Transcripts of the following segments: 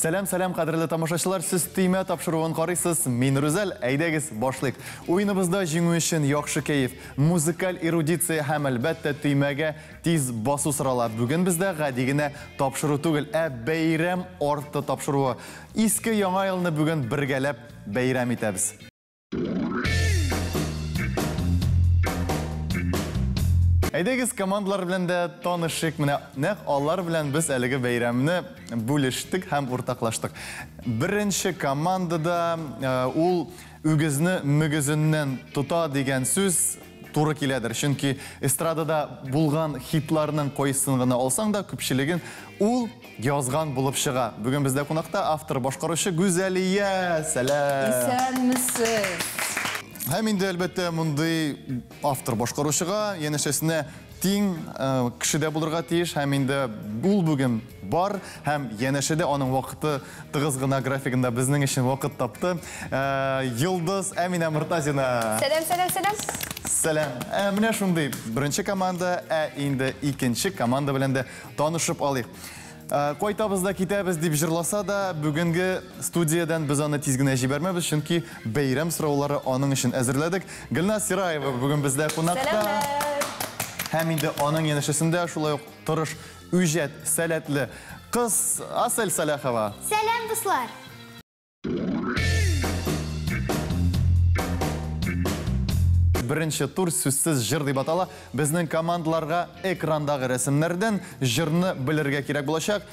Сәлам, сәлам, кадерле тамашачылар, сез Төймә тапшыруын карыйсыз. Мин Рүзәл, әйдәгез, башлыйк. Уеныбызда җиңү өчен яхшы кәеф, музыкаль эрудиция һәм, әлбәттә, төймәгә тиз басу сорала. Бүген бездә гади генә тапшыру түгел, ә бәйрәм арты тапшыруы. Иске Яңа елны бүген бергәләп бәйрәм итәбез. Әйдәгез, командалар белән дә танышыйк. Менә нәкъ алар белән без әлеге бәйрәмне бүлештек һәм уртаклаштык. Беренче командада ул үгезне мөгезеннән тота дигән сүз туры киләдер. Чөнки эстрадада булган хитларның кайсын гына алсаң да, күпчелеген ул язган булып чыга. Бүген бездә кунакта автор башкаручы Гүзәлия. Сәлам! Исәнмесез! Һәм инде, әлбәттә, мондый автор башкаручыга янәшәсенә тиң кеше дә булырга тиеш, һәм инде ул бүген бар, һәм янәшәдә аның вакыты тыгыз гына графигында безнең өчен вакыт тапты. Йолдыз Әминә Мортазина. Сәлам, сәлам, сәлам. Сәлам. Менә шундый беренче команда, ә инде икенче команда белән дә танышып алыйк. Кайтабыз да китәбез дип җырласа да, бүгенге студиядән без аны тиз генә җибәрмәбез, чөнки бәйрәм сораулары аның өчен әзерләдек. Гөлназ Сираева бүген бездә кунакта. Сәламнәр! Һәм инде аның янәшәсендә шулай ук тырыш, үҗәт, сәләтле кыз Асель Сәләхова. Сәлам, дуслар! Беренче тур сүзсез җыр дип атала. Безнең командаларга экрандагы рәсемнәрдән җырны белергә кирәк булачак.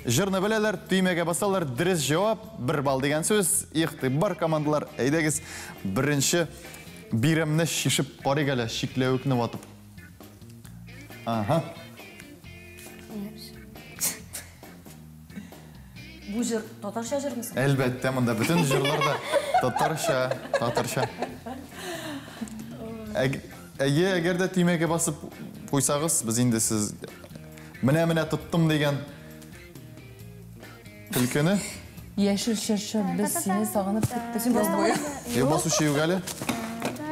Җырны беләләр, төймәгә басалар, дөрес җавап, 1 балл дигән сүз. Игътибар, командалар, әйдәгез, беренче биремне шишеп карыйк әле, чикләвекне ватып. Ага. Бу җыр татарча җырмы соң? Әлбәттә, монда бөтен җырлар да татарча, татарча. Әйе, әгәр дә төймәгә басып куйсагыз, без инде сез менә-менә тоттым дигән төлкене. Яшел чыршы, без сине сагынып көттек ел буе. Юк, басучы юк әле.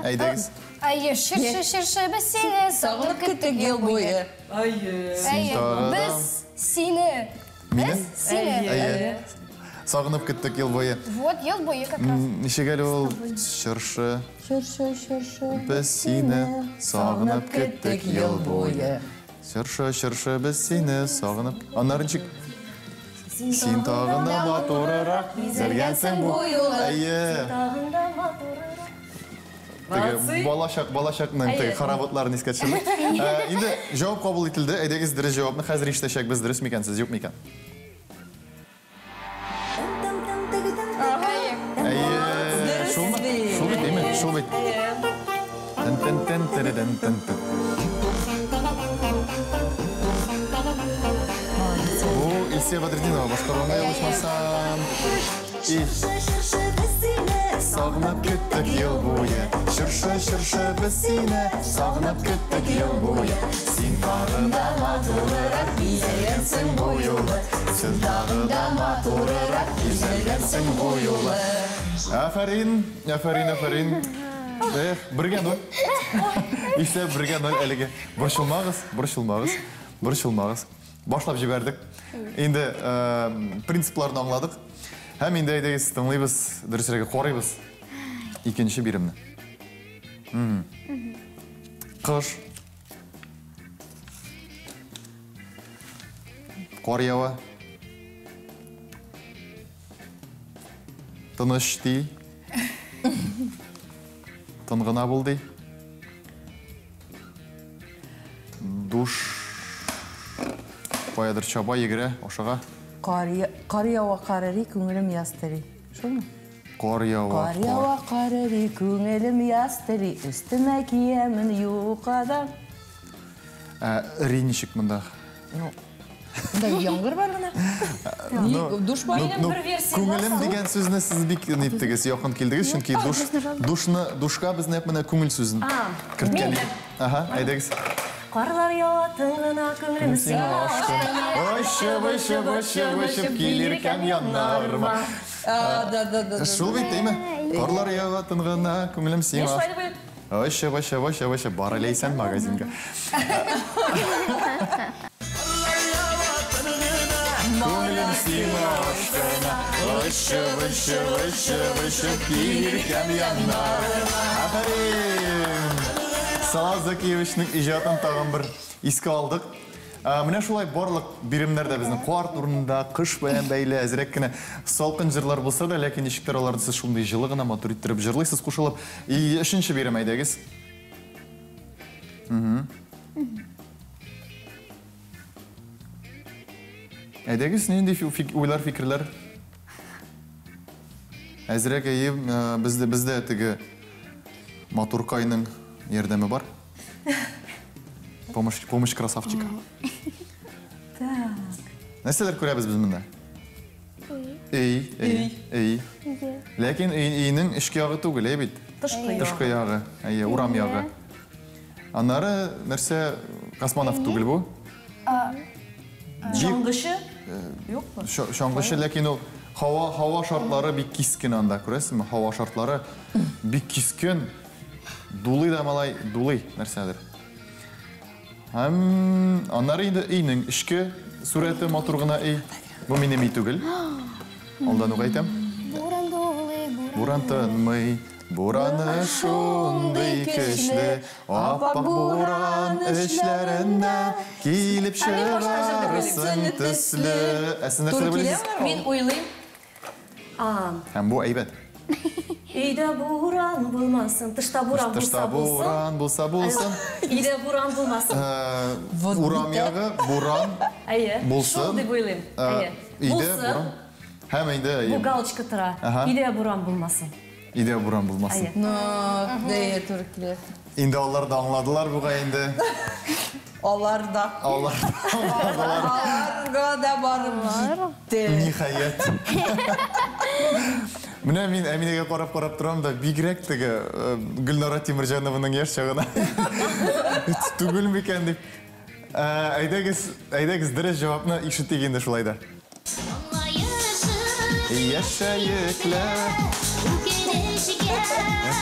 Әйдәгез. Әйе, чыршы, чыршы, без сине сагынып көттек ел буе. Әйе. Син тагы да. Без сине. Мине? Без сине. Әйе. Сагынып көттек ел буе. Вот, ел буе как раз. Ничек әле ул чыршы? Чыршы, чыршы, без сине сагынып көттек ел буе. Чыршы, чыршы, без сине сагынып. Аннары ничек? Син тагын да матурырак бизәлгәнсең бу юлы. Әйе. Тагын да матурырак. Теге балачак, балачакның теге хороводларын искә төшердек. Инде җавап кабул ителде. Әйдәгез, дөрес җавапны хәзер ишетәчәкбез. Дөрес микән сез, юк микән? Әйе, шулмы? Шул бит, әйме? Шул бит. Тын-тын-тын-тыры-тын-тын-тын. Бу Илсөя Бәдретдинова башкаруында, ялгышмасам. И сагынып көттек ел буе. Чыршы, чыршы, без сине сагынып көттек ел буе. Син тагы да матурырак бизәлгәнсең бу юлы. Син тагы да матурырак бизәлгәнсең бу юлы. Афәрин, афәрин, афәрин. Эх, 1-0. Исә 1-0 әлеге. Борчылмагыз, борчылмагыз, борчылмагыз. Башлап җибәрдек. Инде принципларны аңладык. Һәм инде әйдәгез, тыңлыйбыз, дөресрәге карыйбыз. Икенче биремне. Кыш. Кар ява. Тыныч ди. Тын гына бул ди. Душ. Каядыр чаба, йөгерә, ашыга. Кар ява, кар эри, күңелем яз тели. Шулмы? Кар ява, Кар ява, кар эри, күңелем яз тели, өстемә киямен юкадан. Эри ничек монда? Ну, монда яңгыр бар гына. Ну, Душ бар. ну, бер версия күңелем бар. дигән сүзне сез бик ниттегез, якын килдегез, чөнки душка без нәкъ менә күңел сүзен керткән идек. Ага, әйдәгез. Карлар ява, тын гына күңелем Сиңа ашкын. Очып, очып, очып, очып килеркән яннарыма. А, да, да, да, да. Шул бит, әйме? Карлар ява, тын гына күңелем сиңа. Шулай дип уйлыйм. Очып, очып, очып, очып, бар Ләйсән магазинга. Күңелем сиңа ашкына. Очып, очып, очып, очып килгән яннарына. Афәрин! Салават Закиевичның иҗатын тагын бер искә алдык. Менә шулай барлык биремнәр дә безнең кар турында, кыш белән бәйле, әзрәк кенә салкын җырлар булса да, ләкин ничектер аларны сез шундый җылы гына матур иттереп җырлыйсыз кушылып. И өченче бирем әйдәгез. Әйдәгез, нинди уйлар, фикерләр? Әзрәк әйе, бездә теге матуркайның ярдәме бар. Помощь красавчика. Так. Нәрсәләр күрәбез без монда? Өй. Өй, өй. Ләкин өйнең эчке ягы түгел, әй бит? Тышкы ягы. Тышкы ягы, әйе, урам ягы. Аннары нәрсә, космонавт түгел бу? Чаңгычы? Юкмы? Чаңгычы, ләкин ул һава шартлары бик кискен анда, күрәсезме? Һава шартлары бик кискен. Дулый да малай, дулый нәрсәдер. Һәм аннары инде өйнең эчке сурәте матур гына өй. Бу минем өй түгел. Алдан ук әйтәм. Буран дулый, буран. Буран тынмый, бураны шундый көчле, аппак буран эчләрендә килеп чыгарсың төсле. Ә сез нәрсә беләсез? Мин уйлыйм. Һәм бу әйбәт. Өйдә буран булмасын, тышта буран Тышта булса булсын. буран булса булсын. Өйдә буран булмасын. Урам ягы, буран Әйе. булсын. Шул дип уйлыйм. Әйе. Өйдә Булсын. буран. Һәм инде Бу галочка тора. Өйдә буран булмасын. Өйдә буран булмасын. Әйе. Ну, әйе, туры килә. Инде алар да аңладылар бугай инде. Алар да. Алар да аңладылар. Аларга да барып җитте. Ниһаять. Менә мин Әминәгә карап-карап торам да, бигрәк теге Гөлнара Тимерҗанованың яшь чагына түгел микән дип. Әйдәгез, әйдәгез дөрес җавапны ишетик инде шулай да. Яшәекләр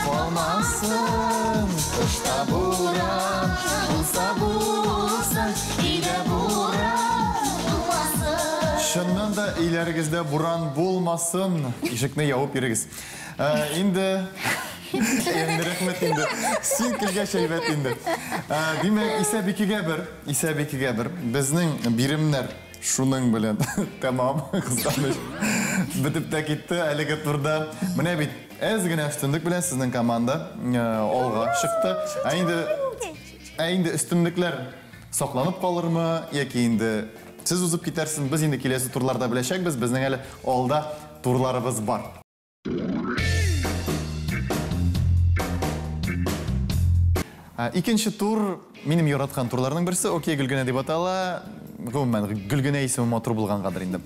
калмасын, тышта буран булса булсын, өйдә буран булмасын. Чыннан да өйләрегездә буран булмасын, ишекне ябып йөрегез. Инде инде рәхмәт инде. Син килгәч әйбәт инде. Димәк, исәп икегә бер, исәп икегә бер. Безнең биремнәр шуның белән тәмам, кызганыч. Бетеп тә китте әлеге турда. Менә бит әз генә өстенлек белән сезнең команда алга чыкты. Ә инде өстенлекләр сакланып калырмы яки инде сез узып китәрсез, без инде киләсе турларда беләчәкбез. Безнең әле алда турларыбыз бар. Икенче тур минем яраткан турларның берсе, Окей Гөлгенә дип атала. Гомумән, Гөлгенә исеме матур булгангадыр инде.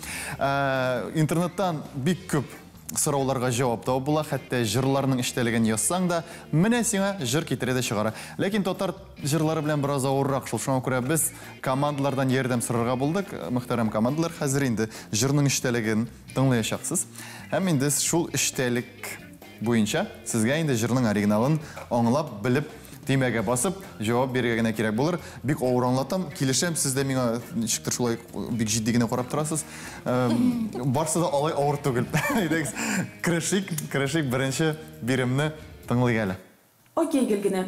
Интернеттан бик күп сорауларга җавап табып була, хәтта җырларның эчтәлеген язсаң да, менә сиңа җыр китерә дә чыгара. Ләкин татар җырлары белән бераз авыррак шул. Шуңа күрә без командалардан ярдәм сорарга булдык. Мөхтәрәм командалар, хәзер инде җырның эчтәлеген тыңлаячаксыз. Һәм инде шул эчтәлек буенча сезгә инде җырның оригиналын аңлап, белеп, төймәгә басып, җавап бирергә генә кирәк булыр. Бик авыр аңлатам, килешәм, сез дә миңа ничектер шулай бик җитди генә карап торасыз. Барсы да алай авыр түгел. Әйдәгез, керешик, керешик, беренче биремне тыңлыйк әле. Окей, Гөлгенә.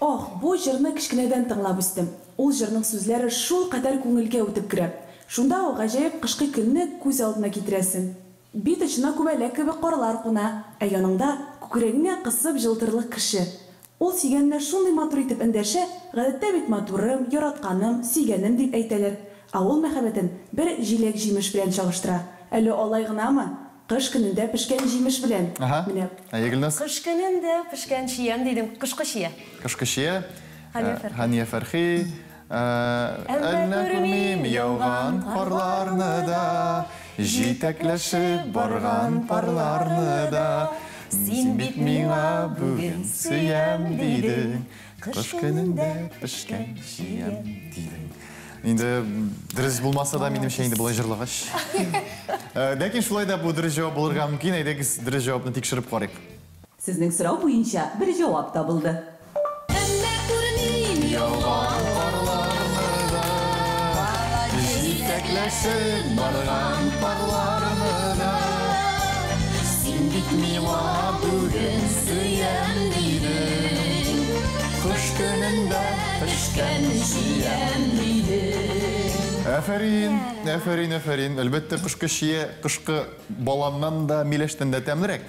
Ох, бу җырны кечкенәдән тыңлап үстем. Ул җырның сүзләре шул кадәр күңелгә үтеп керә. Шунда ук гаҗәеп кышкы көнне күз алдына китерәсең. Бит очына күбәләк кебек карлар куна, ә яныңда күкрәгеңә кысып җылтырлык кеше. Ул сөйгәненә шундый матур итеп эндәшә, гадәттә бит матурым, яратканым, сөйгәнем дип әйтәләр. Ә ул мәхәббәтен бер җиләк җимеш белән чагыштыра. Әле алай гынамы? Кыш көнендә пешкән җимеш белән. Менә. Әйе, Гөлназ. Кыш көнендә пешкән чиям дидем. Кышкы чия. Кышкы чия. Хания Фәрхи. Хания Фәрхи. Әллә күрмим яуган карларны да, җитәкләшеп барган парларны да. Син бит миңа бүген сөям дидең, кыш көнендә пешкән чиям дидең. Инде дөрес булмаса да, минемчә инде болай җырлагач. Ләкин шулай да бу дөрес җавап булырга мөмкин. Әйдәгез, дөрес җавапны тикшереп карыйк. Сезнең сорау буенча бер җавап табылды. Әллә күрмим яуган карларны да, җитәкләшеп барган парларны да. Миңа бүген сөям дидең. Кыш көнендә пешкән чиям дидең. Әфәрин, әфәрин, әфәрин. Әлбәттә, кышкы чия, кышкы баланнан да, миләштән дә тәмлерәк.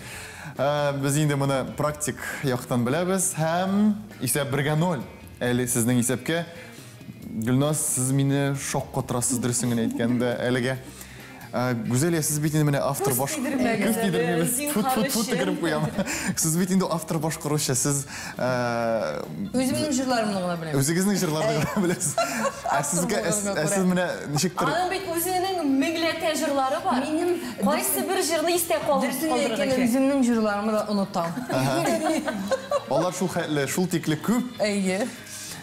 Без инде моны практик яктан беләбез һәм исәп 1-0. Әле сезнең исәпкә. Гөлназ, сез мине шаккатырасыз, дөресен генә әйткәндә, әлегә. Гүзәлия, сез бит инде менә автор баш... Күз тидермәгез. Фут, фут, фут төкереп куям. Сез бит инде автор башкаручы, сез... Үземнең җырларымны гына беләм. Үзегезнең җырларны гына беләсез. Ә сезгә, ә сез менә ничектер... Аның бит үзенең меңләтә җырлары бар. Минем кайсы бер җырны истә калдырырга кирәк. Үземнең җырларымны да онытам. Алар шул хәтле, шул тикле күп. Әйе.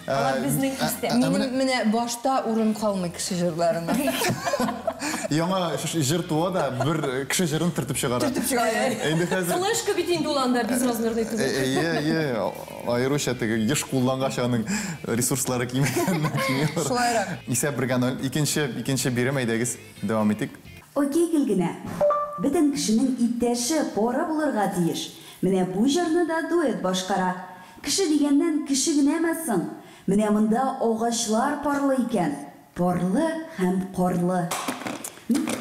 Алар безнең истә. Минем менә башта урын калмый кеше җырларына. Яңа җыр туа да бер кеше җырын төртеп чыгара. Төртеп чыгара. Инде хәзер флешка бит инде ул анда безразмерный түгел. Әйе, әйе, аеруча теге еш куллангач аның ресурслары кимегәннән кими. Шулайрак. Исәп 1-0. Икенче бирем, әйдәгез, дәвам итик. Окей, Гөлгенә. Бөтен кешенең иптәше пары булырга тиеш. Менә бу җырны да дуэт башкара. Кеше дигәннән кеше генәме соң? Менә монда агачлар парлы икән. Парлы һәм карлы.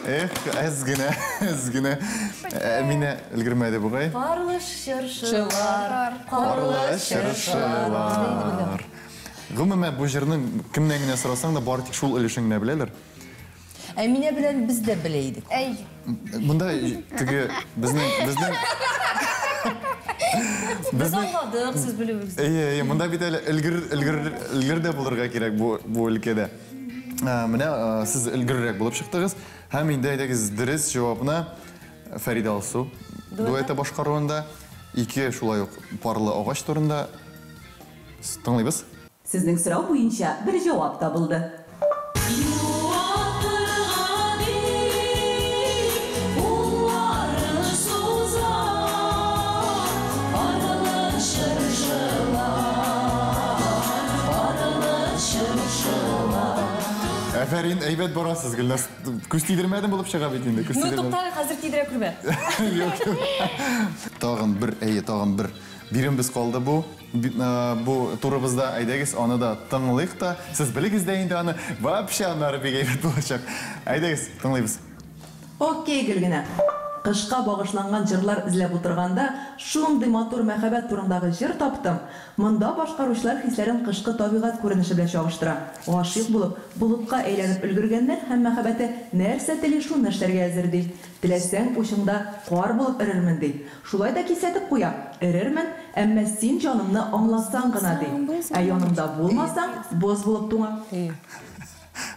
Эх, әз генә, әз генә. Әминә өлгермәде бугай. Парлы чыршылар, карлы чыршылар. Гомумән, бу җырның кемнән генә сорасаң да, бары тик шул өлешен генә беләләр. Әминә белән без дә белә идек. Әй. Монда теге безнең Без аңладык, сез белүегезне. Әйе, әйе, монда бит әле өлгер дә булырга кирәк бу өлкәдә. Менә сез өлгеррәк булып чыктыгыз. Һәм инде әйдәгез дөрес җавапны Фәридә Алсу дуэты башкаруында, ике шулай ук парлы агач турында тыңлыйбыз. Сезнең сорау буенча бер җавап табылды. Әфәрин, әйбәт барасыз, Гөлназ. Күз тидермәдем булып чыга бит инде. Ну, тукта, хәзер тидерә күрмә. Юк, юк. Тагын бер, әйе, тагын бер бирем без калды бу. Бу турыбызда, әйдәгез, аны да тыңлыйк та. Сез белегез дә инде аны. Вообще аннары бик әйбәт булачак. Әйдәгез, тыңлыйбыз. Окей, Гөлгенә. Кышка багышланган җырлар эзләп утырганда, шундый матур мәхәббәт турындагы җыр таптым. Монда башкаручылар хисләрен кышкы табигать күренеше белән чагыштыра. Гашыйк булып, болытка әйләнеп өлгергәннәр һәм мәхәббәте нәрсә тели шуны эшләргә әзер ди. Теләсәң, учыңда кар булып эрермен ди. Шулай да кисәтеп куя. Эрермен, әмма син җанымны аңласаң гына ди. Ә янымда булмасаң, боз булып туңа.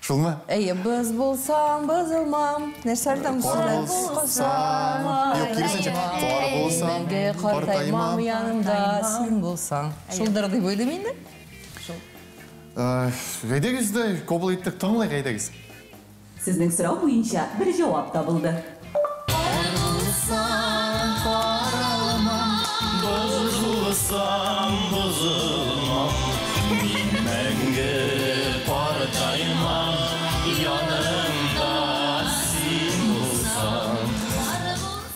Шулмы? Әйе, боз булсам, бозылмам. Нәрсәләр там Кар булсам. Юк, киресенчә. Кар булсам, картаймам. Янымда син булсаң. Шулдыр дип уйлыйм инде. Әйдәгез дә, кабул иттек, тыңлыйк, әйдәгез. Сезнең сорау буенча бер җавап табылды. Кар булсам, каралмам, боз булсам, бозылмам. Мин мәңге картаймам, янымда син булсаң.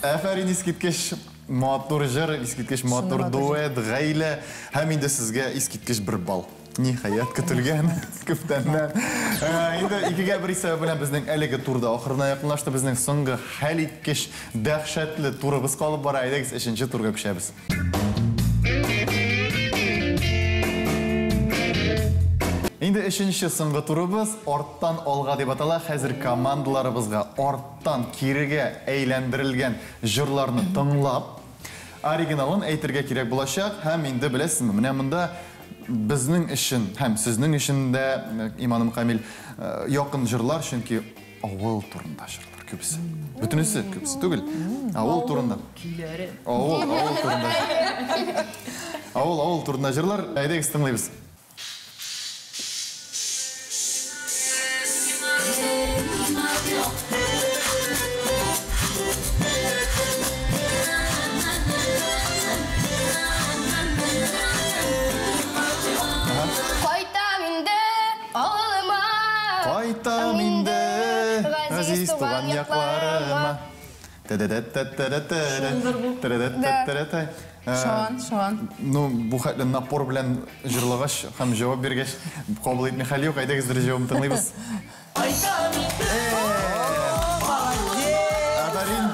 Әфәрин, искиткеч матур җыр, искиткеч матур дуэт, гаилә һәм инде сезгә искиткеч бер балл. Ниһаять, көтелгән күптәннән. Инде 2-1 исәбе белән безнең әлеге турда ахырына якынлашты. Безнең соңгы хәлиткеч дәһшәтле турыбыз калып бара. Әйдәгез, өченче турга күчәбез. Инде өченче соңгы турыбыз арттан алга дип атала. Хәзер командаларыбызга арттан кирегә әйләндерелгән җырларны тыңлап, оригиналын әйтергә кирәк булачак. Һәм инде беләсезме, менә монда безнең өчен һәм сезнең өчен дә, иманым камил, якын җырлар, чөнки авыл турында җырлар күбесе. Бөтенесе күбесе түгел. Авыл турында. Авыл, авыл турында. Авыл, авыл турында җырлар. Әйдәгез, тыңлыйбыз. Кайтам инде авылыма. Кайтам инде газиз туган якларыма. Тә-дә-дә-тә-тә-дә-тә. Шаган, шаган. Ну, бу хәтле напор белән җырлагач һәм җавап биргәч, кабул итми хәл юк. Әйдәгез, дөрес җавабын тыңлыйбыз. Афәрин!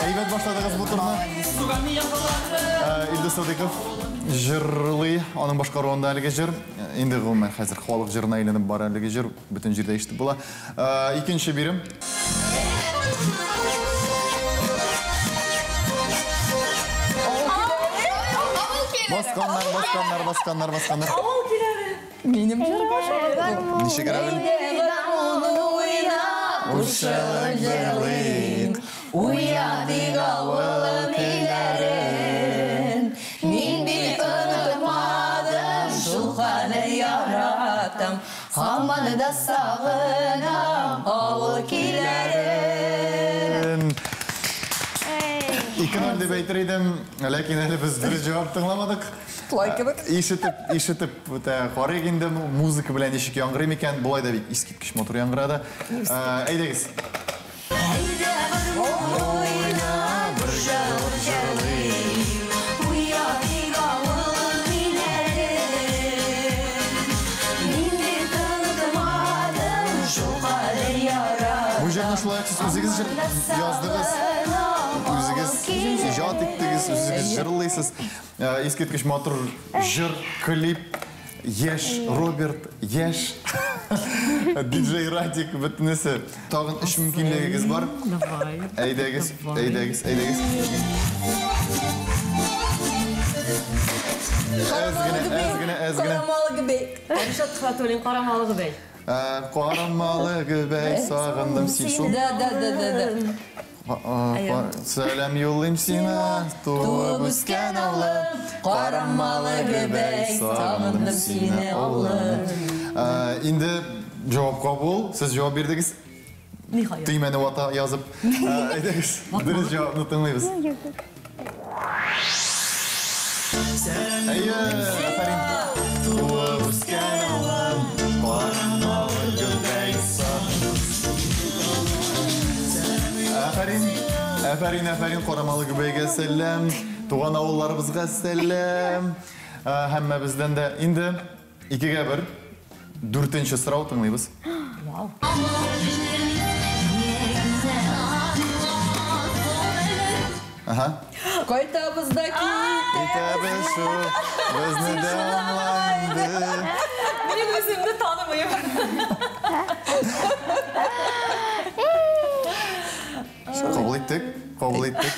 Әйбәт башладыгыз бу турны. Илдус Садыйков җырлый, аның башкаруында әлеге җыр. Инде гомумән хәзер халык җырына әйләнеп бара әлеге җыр, бөтен җирдә ишетеп була. Икенче бирем. Басканнар, басканнар, басканнар, басканнар. Авыл көйләре. Минем җырым ошады. Ничек Равил? Кушылып җырлыйк. Уятыйк авылым көйләрен. Мин бит онытмадым, шул кадәр яратам. Һаман да сагынам авыл көйләрен. 2-0 дип әйтер идем, ләкин әле без дөрес җавап тыңламадык. Шулай кебек. Ишетеп, ишетеп үтә карыйк инде, музыка белән ничек яңгырый микән? Болай да бик искиткеч матур яңгырады. Әйдәгез. Әйдә гармун уйна, бер җыр җырлыйк. Уятыйк авыл көйләрен. Мин бит онытмадым, шул кадәр яратам. Бу җырны шулай ук сез үзегез яздыгыз, үзегез иҗат иттегез, үзегез җырлыйсыз. Искиткеч матур җыр, клип, яшь Роберт, яшь диджей Радик, бөтенесе. Тагын өч мөмкинлегегез бар. Давай. Әйдәгез, әйдәгез, әйдәгез. Әз генә, әз генә, әз генә. Карамалы Гөбәй. Ришат Төхвәтуллин, Карамалы Гөбәй. Карамалы Гөбәй, сагындым син шул. Да, да, да, да, да. Сәлам юллыйм сиңа, туып үскән авылым. Карамалы Гөбәй, сагындым сине, авылым. Инде җавап кабул, сез җавап бирдегез. Ниһаять. Төймәне вата язып. Әйдәгез, дөрес җавапны тыңлыйбыз. Әйе, афәрин. Туып үскән авылым, Карамалы Гөбәй, сагындым. Афәрин, афәрин, афәрин, Карамалы Гөбәйгә сәлам, туган авылларыбызга сәлам. Һәммәбездән дә инде 2-1. Дүртенче сорау тыңлыйбыз. Вау. Ага. Кайтабыз да китәбез шул, безне дә аңланды. Мин үземне танымыйм. Кабул иттек, кабул иттек.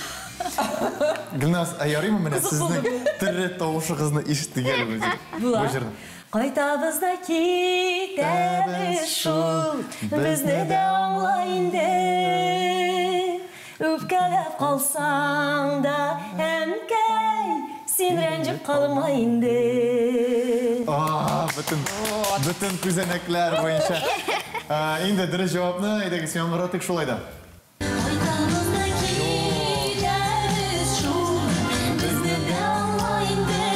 Гөлназ, ә ярыймы менә сезнең тере тавышыгызны ишеттек әле без бу җырны? Кайтабыз да китәбез шул, безне дә аңла инде. Үпкәләп калсаң да, әнкәй, син рәнҗеп калма инде. Бөтен күзәнәкләр буенча. Инде дөрес җавапны әйдәгез яңгыратыйк шулай да. Кайтабыз да китәбез шул, безне дә аңла инде.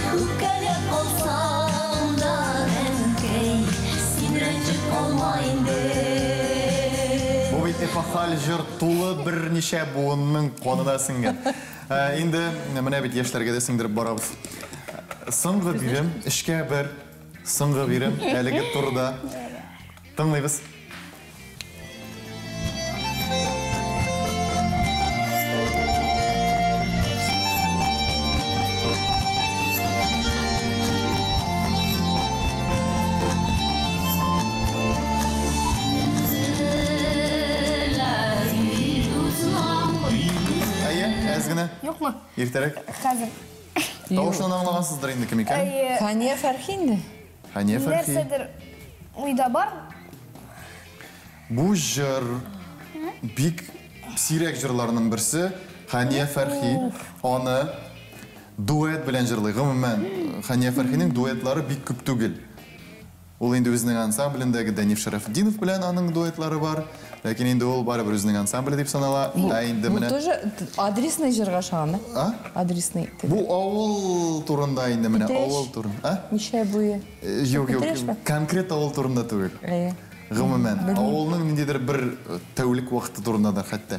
Үпкәләп калсаң да, әнкәй, син рәнҗеп калма инде. Бу бит эпохаль җыр тулы берничә буынның канына сеңгән. Инде менә бит яшьләргә дә сеңдереп барабыз. Соңгы бирем, 3-1. Соңгы бирем әлеге турда. Тыңлыйбыз. Әйе, әз генә. Юкмы? Иртәрәк. Хәзер. Тавышын аңлагансыздыр инде кем икән? Әйе. Хания Фәрхи инде. Хания Фәрхи. Нәрсәдер уйда бар. Бу җыр бик сирәк җырларның берсе. Хания Фәрхи аны дуэт белән җырлый. Гомумән, Хания Фәрхинең дуэтлары бик күп түгел. Ул инде үзенең ансамблендәге Дәниф Шәрәфетдинов белән аның дуэтлары бар. Ләкин инде ул барыбер үзенең ансамбле дип санала. Ә инде Бу менә тоже адресный җырга ошаган, да? А? Адресный. Бу авыл турында инде менә, Питрәч. авыл турында. А? Ничә буе? Юк, юк, Питрәчме? конкрет авыл турында түгел. Әйе. Гомумән, авылның ниндидер бер тәүлек вакыты турындадыр хәтта.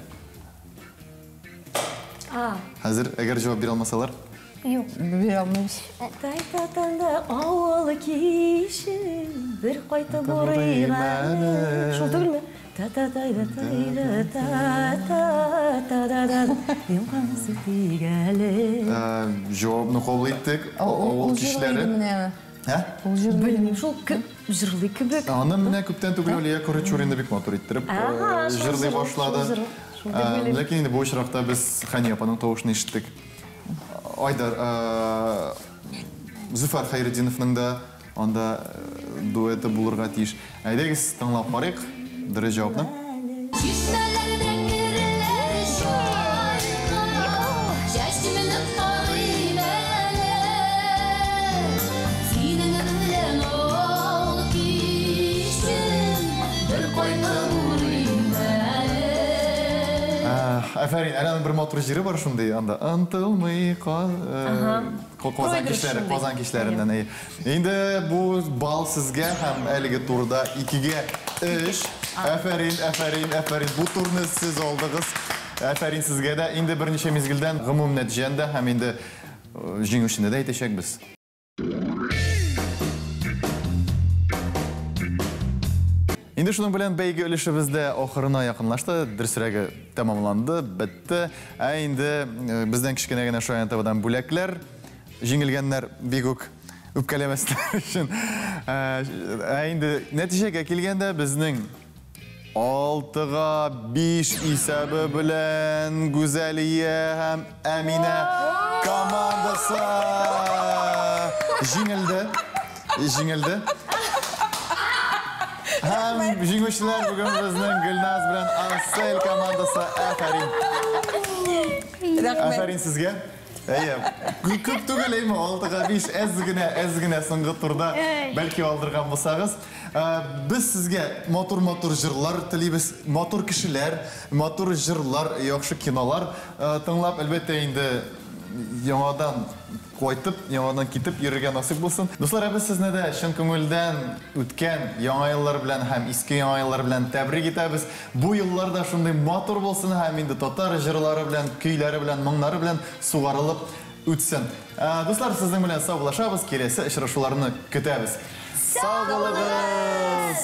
Хәзер, әгәр җавап бирә алмасалар. Юк. Бирә алмыйбыз. Тай-та-танда авыл киче, бер кайтып урыйм әле. Шул түгелме? Та-та-тай-да-тай-да-та-та-та-та-да-да. Йомган сүтик әле. Җавапны кабул иттек. Авыл кичләре. Ә? Ул җырлый. Белмим, шул җырлый кебек. Аны менә күптән түгел Алия Корычурина бик матур иттереп җырлый башлады. Ләкин инде бу очракта без Хәния апаның тавышын ишеттек. Айдар, Зөфәр Хәйретдиновның да анда дуэты булырга тиеш. Әйдәгез, тыңлап карыйк дөрес җавапны. Чишмәләрдә кереләр чайка, Чәчемне карыйм әле. Синең белән ал кичем, Бер кайтып урыйм әле. Афәрин, әле аның бер матур җире бар шундый, анда ынтылмый Казан кичләре, Казан кичләреннән. Инде бу балл сезгә һәм әлеге турда 2-гә 3. Афәрин, афәрин, афәрин. Бу турны сез алдыгыз. Афәрин сезгә дә. Инде берничә мизгелдән гомум нәтиҗәне дә һәм инде җиңүчене дә әйтәчәкбез. Инде шуның белән бәйге өлешебез дә ахырына якынлашты, дөресрәге тәмамланды, бетте. Ә инде бездән кечкенә генә Шаян ТВдан бүләкләр, җиңелгәннәр бик үк үпкәләмәсләр өчен. Ә инде нәтиҗәгә килгәндә безнең 6-га 5 исәбе белән Гүзәлия һәм Әминә командасы җиңелде. Җиңелде. Һәм җиңүчеләр бүген безнең Гөлназ белән Асель командасы. Афәрин. Афәрин сезгә. Әйе, күп түгел, әйме, 6-га 5, әз генә, әз генә соңгы турда бәлки алдырган булсагыз. Без сезгә матур-матур җырлар телибез, матур кешеләр, матур җырлар, яхшы кинолар тыңлап, әлбәттә инде яңадан кайтып, яңадан китеп йөрергә насыйп булсын. Дуслар, ә без сезне дә чын күңелдән үткән яңа еллар белән һәм иске яңа еллар белән тәбрик итәбез. Бу еллар да шундый матур булсын һәм инде татар җырлары белән, көйләре белән, моңнары белән сугарылып үтсен. Дуслар, сезнең белән саубуллашабыз, киләсе очрашуларны көтәбез. Сау булыгыз!